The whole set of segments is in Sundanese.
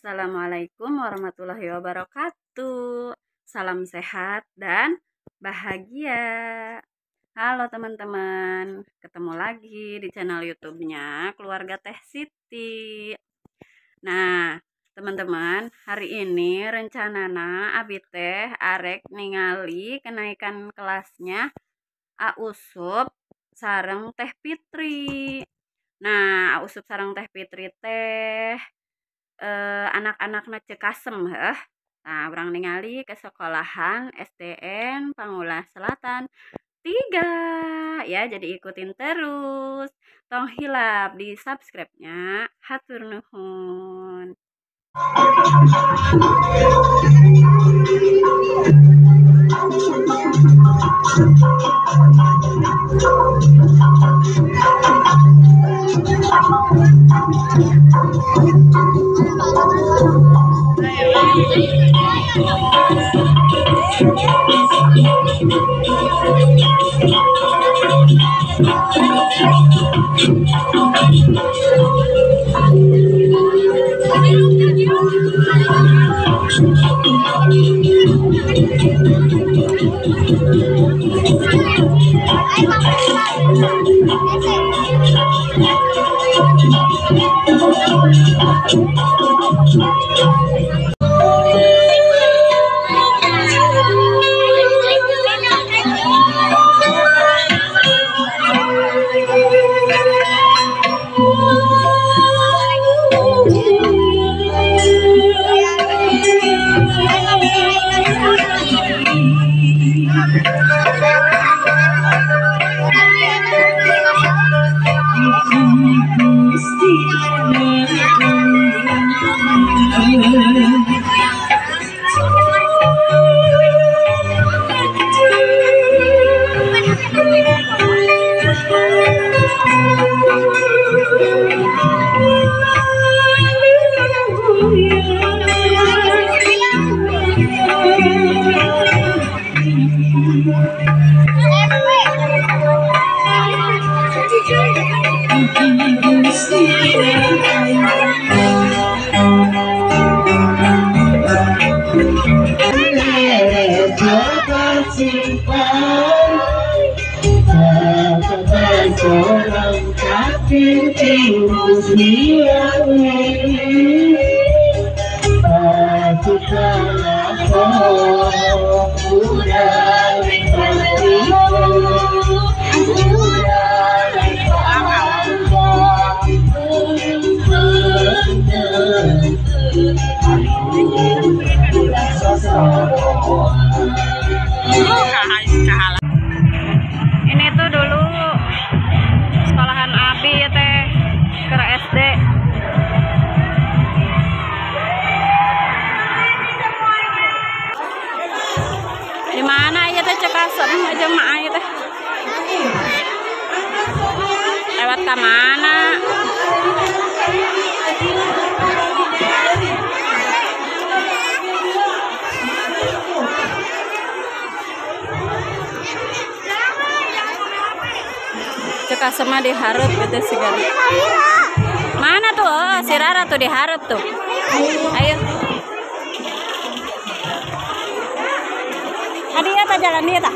Assalamualaikum warahmatullahi wabarakatuh. Salam sehat dan bahagia. Halo teman-teman, ketemu lagi di channel YouTube-nya Keluarga Teh Siti. Nah, teman-teman, hari ini rencanana abi teh arek ningali kenaikan kelasnya A Usup sareng Teh Fitri. Nah, A Usup sareng Teh Fitri teh anak-anakna Cekasem heuh. Nah, urang ningali ke sekolahan SDN Pangullah Selatan 3 ya, jadi ikutin terus. Tong hilap di subscribe-nya. Hatur nuhun. Ini tuh dulu sekolahan abi ya teh, ke SD. Di mana ya teh Cekasem aja mak ya teh? Lewat ke mana? Cekasem mah dihareup gitu sih kan. Mana tuh? Oh, si Rara tuh dihareup tuh. Ayo. Adi ya ta jalan dia ta.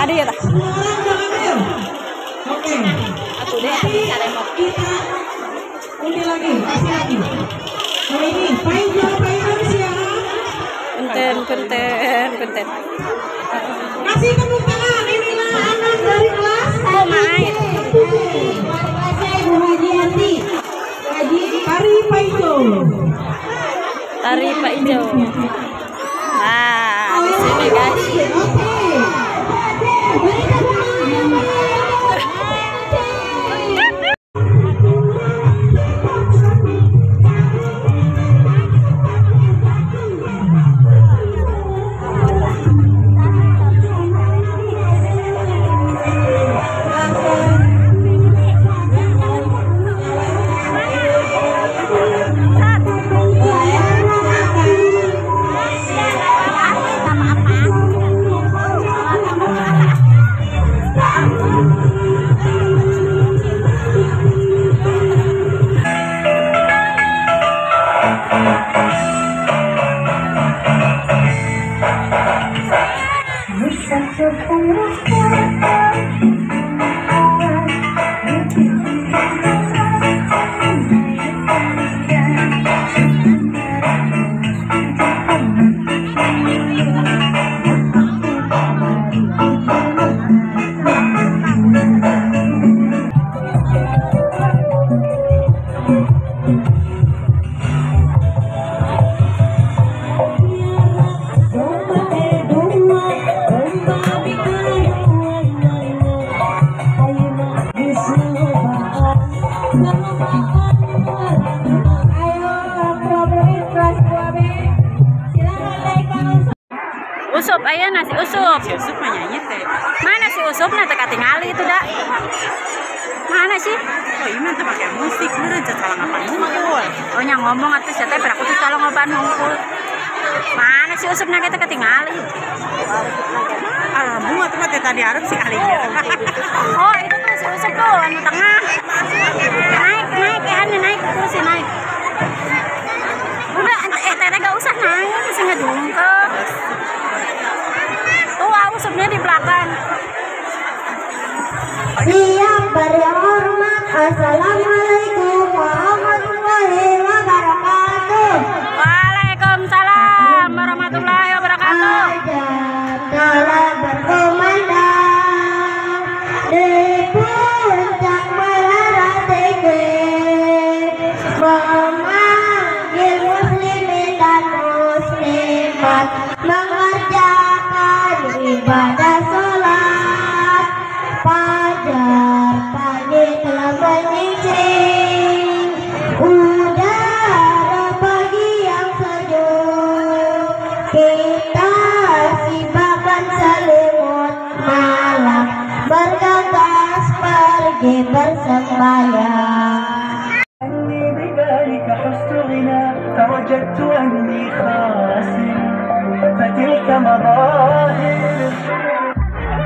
Adi ya ta. Oke. Aku deh caremot. Undi lagi, kasih lagi. Kalau ini, Paijo, Paijo ya. Punten, punten, punten. Kasih tepuk tangan, inilah anak dari kelas. Oh, main. Ibu Haji Hati. Haji Tari Paijo. Tari Paijo. Nah, di sini guys. Oke. Beri tepuk tangan yang meriah. Usup, ayo nasi usup. Si Usup mah nyanyi teh. Mana si Usup na teu katingali itu dah. Mana sih? Oh, ieu mah teu make musik, meureun calongan hungkul. Oh nya ngomong atuh sia teh peraku tuh calongan hungkul. Mana si Usup na teu katingali. Alah, bunga tuh mah teh tadi hareup si alingnya. Oh, itu tuh si Usup tuh anu tengah. Naik, naik ya, naik ke kursi naik. Udah, teteh gak usah naik, masih ngedungkep. Tuh, Usupnya di belakang. Siap berhormat, assalamualaikum warahmatullahi wabarakatuh. Waalaikumsalam warahmatullahi wabarakatuh. Azan telah berkumandang di puncak menara tinggi, memanggil muslimin dan muslimat mengerjakan ibadah sholat. Fajar pagi telah menyingsing, udara pagi yang sejuk, kita siapkan selimut malam, bergegas pergi bersembahyang. بذلك حزت غنى فوجدت أني خاسر فتلك مظاهر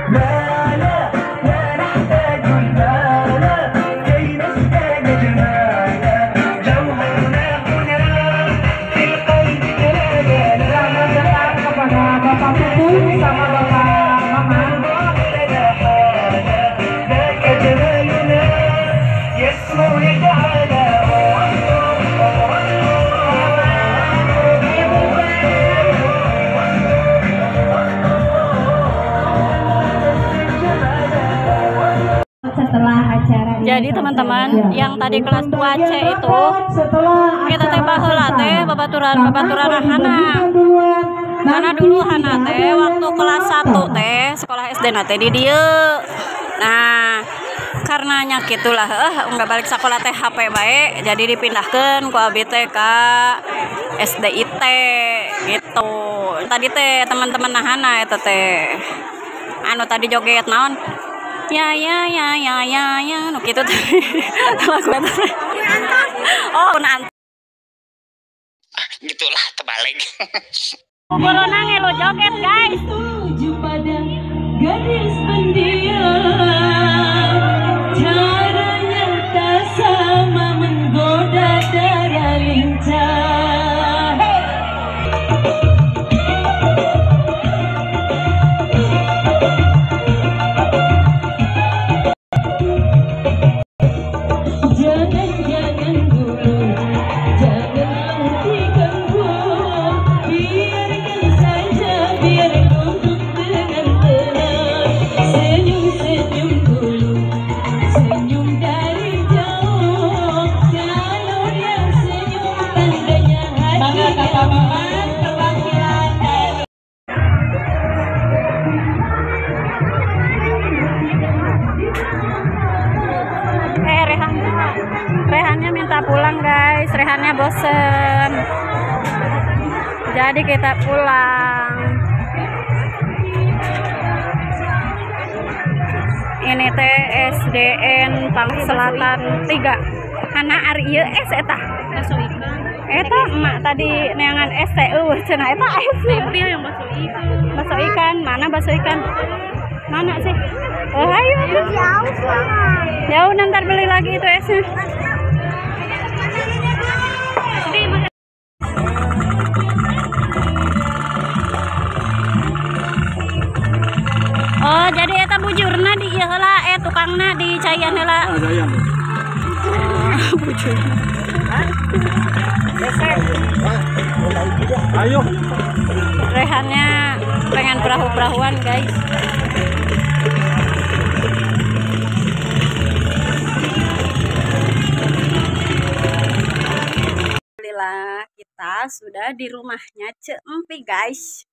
لا لا لا نحتاج المال كي نزداد جمالا جوهرنا هنا في القلب لا لا لا لا Kepada Bapak Pupung sama Bapak Mama. لنا حالا ذاك جمالنا يسمو يتعالى. Setelah acara ini. Jadi teman-teman yang tadi kelas 2C itu kita teh baheula teh babaturan-babaturan hana. Karena dulu hana teh waktu kelas 1 teh sekolah SD na teh di dieu. Nah, karenanya gitulah enggak balik sekolah teh HP bae jadi dipindahkeun ku abi teh ka SDIT gitu. Tadi teh teman-teman hana eta teh anu tadi joget naon? Ya ya ya ya ya ya nu kitu teh. Lagu eta teh. Oh, nanti. Gitulah terbalik. Corona ngelo joget, guys. Tuju pada gadis pendiam, caranya tak sama menggoda darah lincah. Hey! Jangan dulu, jangan diganggu, biarkan saja, biar duduk dengan tenang. Senyum-senyum dulu, senyum dari jauh. Kalau dia senyum tandanya hatinya mau. Perwakilan dari Rehan, Rehannya minta pulang guys, Rehannya bosen. Jadi kita pulang. Ini teh SDN Pang Selatan 3. Hana ari ieu es eta. Eta emak tadi neangan es teh eueuh cenah eta es nih. Dia yang bakso ikan. Bakso ikan, mana bakso ikan? Mana sih? Oh, ayo. Jauh banget. Jauh, ntar beli lagi itu esnya. tukangna di caian heula. Caian. Bujur. Ayo. Rehannya pengen perahu-perahuan, guys. Alhamdulillah kita sudah di rumahnya Ceu Empi, guys.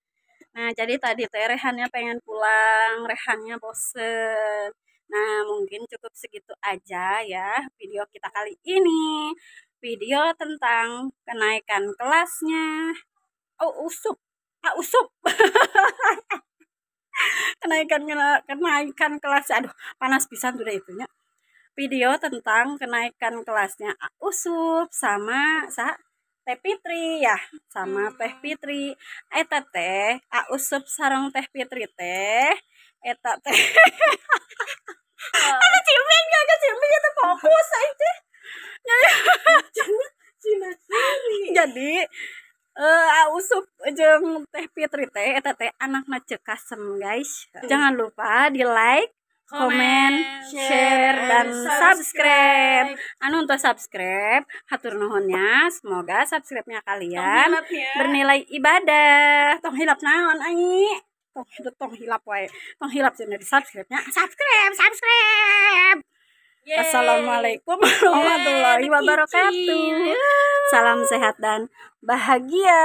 Nah, jadi tadi teh Rehannya pengen pulang, Rehannya bosen. Nah, mungkin cukup segitu aja ya video kita kali ini. Video tentang kenaikan kelasnya. Oh, Usup. Ah, Usup. Kenaikan kelas. Aduh, panas pisan sudah itunya. Video tentang kenaikan kelasnya Usup sama Teh Fitri ya, sama Teh Fitri. Eta teh Usup sareng Teh Fitri teh eta teh. Ada ciumin gak ciumin itu fokus aja. Jadi Usup jeung Teh Fitri teh eta teh anakna Ceu Kasem, guys. Jangan lupa di like, komen, share, dan subscribe. Anu untuk subscribe, hatur nuhunnya. Semoga subscribe-nya kalian bernilai ibadah. Tong hilap naon ai. Tong hilap wae. Tong hilap cenah di subscribe-nya. Subscribe, subscribe. Yeay. Assalamualaikum warahmatullahi wabarakatuh. Salam sehat dan bahagia.